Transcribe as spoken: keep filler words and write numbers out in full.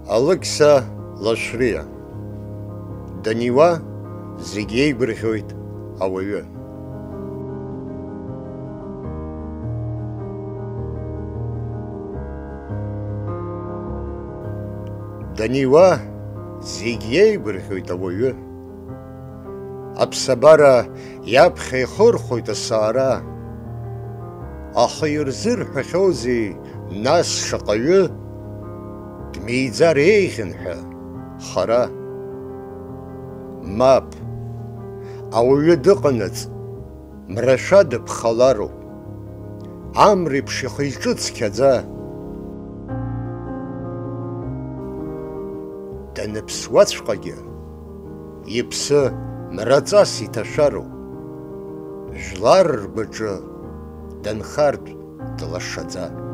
Алықьса Лашәриа. Даниуа зегь иеигәырӷьоит ауаҩы. Даниуа зегь иеигәырӷьоит ауаҩы. Аԥсабара иаԥхьа ихырхәоит асаара. Аха ирзырҳәахьоузеи нас шаҟаҩы дмиӡар еиӷьын ҳәа хара? Мап, ауаҩы дыҟанаҵ, мрашәа дыԥхалароуп. Амреиԥш ихы-иҿы цқьаӡа. Даныԥсуаҵәҟьагьы, иԥсы мраҵас иҭашәароуп. Жәлар ргәаҿы данхартә длашаӡа.